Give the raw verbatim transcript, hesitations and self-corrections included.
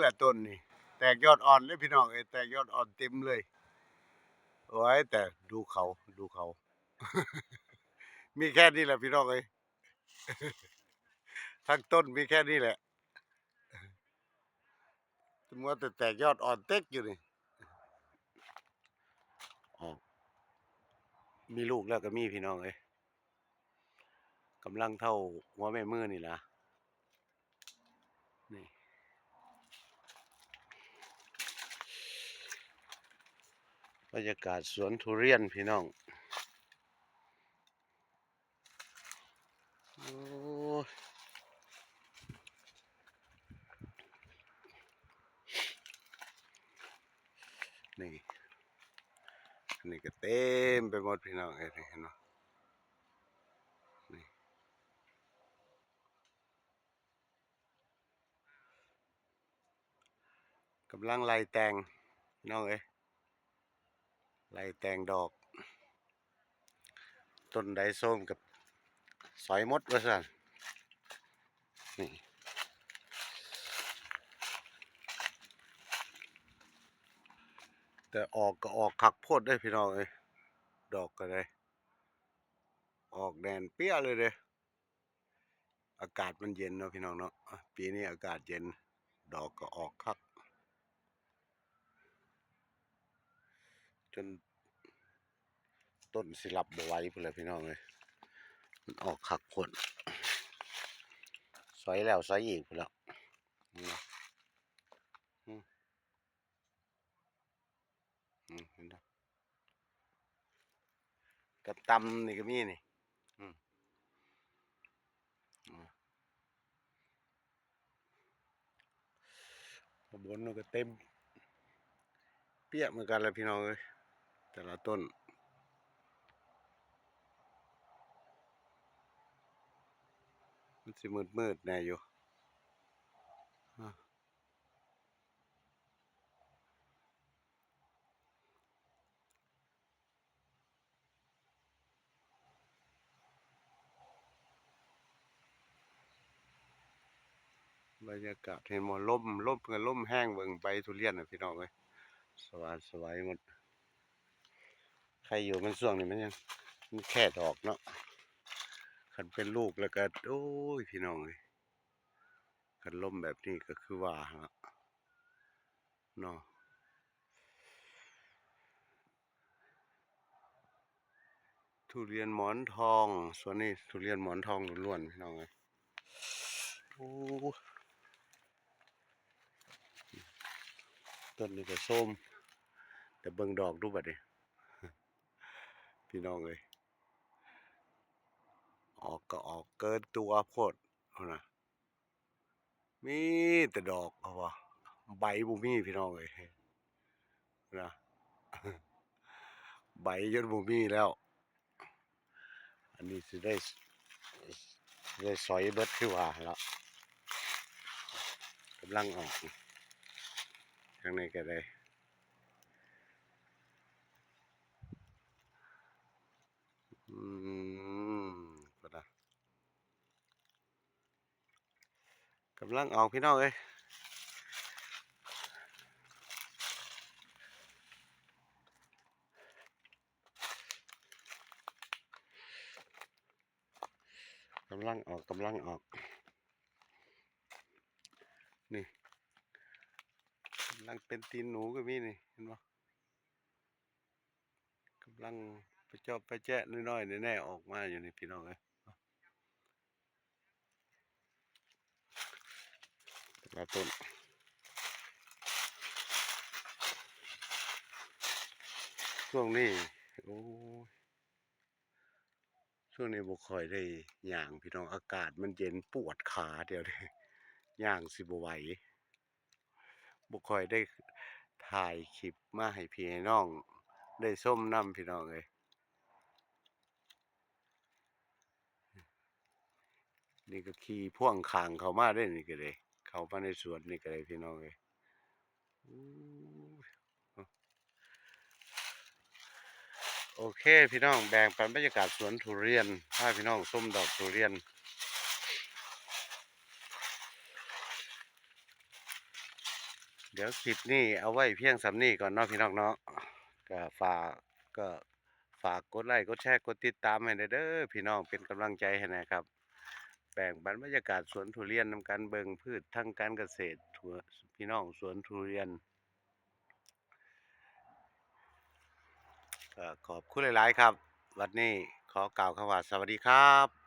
แหละต้นนี่ แตกยอดอ่อนเลยพี่น้องเอ้ย แตกยอดอ่อนเต็มเลย โอ้ย แต่ดูเขา ดูเขา มีแค่นี้แหละพี่น้องเอ้ย ทั้งต้นมีแค่นี้แหละ มัวแต่แตกยอดอ่อนเต็กอยู่นี่ ออก มีลูกแล้วก็มีพี่น้องเอ้ย กำลังเท่าหัวแม่มือนี่ล่ะ นี่ บรรยากาศสวนทุเรียนพี่น้อง โอ้ย นี่ อันนี้ก็เต็มไปหมดพี่น้องเอ้ย เห็นบ่ นี่ กำลังไล่แต่ง พี่น้องเอ้ย ไล่แต่งดอก ต้นใดโซมกับสอยหมดว่าซั่น นี่ แต่ออกก็ออกคักโพดเด้อพี่น้องเอ้ย ดอกก็ได้ ออกแน่นเปี้ยเลยเด้ อากาศมันเย็นเนาะพี่น้องเนาะ ปีนี้อากาศเย็น ดอกก็ออกคัก จนต้นสิรับบ่ไหวพุ้นแหละพี่น้องเอ้ย มันออกคักโพด สอยแล้วสอยอีกพุ้นแหล้ว อืม อืม อืม เห็นบ่ กับตำนี่ก็มีนี่ อืม อืม ข้างบนมันก็เต็ม เปี้ยเหมือนกันแหละพี่น้องเอ้ย แต่ละต้น มันสิมืดๆแน่อยู่ อ่ะ บรรยากาศเห็นบ่ ลม ลมก็ลมแฮง เบิ่งใบทุเรียนน่ะพี่น้องเอ้ย สว่านไสวหมด ใครอยู่มันช่วงนี้มันยัง มันแค่ดอกเนาะ คันเป็นลูกแล้วก็ โอ้ย พี่น้องเอ้ย คันลมแบบนี้ก็คือว่าหั่นล่ะเนาะ ทุเรียนหมอนทอง สวนนี้ทุเรียนหมอนทองล้วนๆ พี่น้องเอ้ย โอ้ ต้นนี้ก็โซม แต่เบิ่งดอกดูบัดนี้ พี่น้องเอ้ย ออกก็ออกเกินตัวโพด เอานะ มีแต่ดอก เขาว่า ใบบ่มีพี่น้องเอ้ย นะ ใบจนบ่มีแล้ว อันนี้สิได้ ได้สอยเบิดคือว่าแล้ว กำลังออก ทางในก็ได้ อืม พุ้นนะ กำลังออกพี่น้องเอ้ย กำลังออก กำลังออก นี่ กำลังเป็นตีนหนูก็มีนี่ เห็นบ่ กำลังไปเจาะไปแจะน้อยๆแน่ๆออกมาอยู่นี่พี่น้องเอ้ย แต่ละต้น ช่วงนี้ โอ้ย ช่วงนี้บ่ค่อยได้ย่างพี่น้อง อากาศมันเย็นปวดขาเดี๋ยวนี้ ย่างสิบ่ไหว บ่ค่อยได้ถ่ายคลิปมาให้พี่ให้น้องได้ชมนำพี่น้องเอ้ย นี่ก็ขี่พ่วงข้างเข้ามาได้นี่ก็ได้ เข้ามาในสวนนี่ก็ได้พี่น้องเอ้ย อู้ย โอเคพี่น้อง แบ่งปันบรรยากาศสวนทุเรียน พาพี่น้องชมดอกทุเรียน เดี๋ยวคลิปนี้เอาไว้เพียงส่ำนี้ก่อนเนาะพี่น้องเนาะ ก็ฝาก ก็ฝากกดไลค์ กดแชร์ กดติดตามให้แหน่เด้อพี่น้อง เป็นกำลังใจให้แหน่ครับ แบ่งปันบรรยากาศสวนทุเรียนนำกัน เบิ่งพืชทางการเกษตร ทั่ว พี่น้องสวนทุเรียน ก็ขอบคุณหลายๆครับ วันนี้ขอกล่าวคำว่าสวัสดีครับ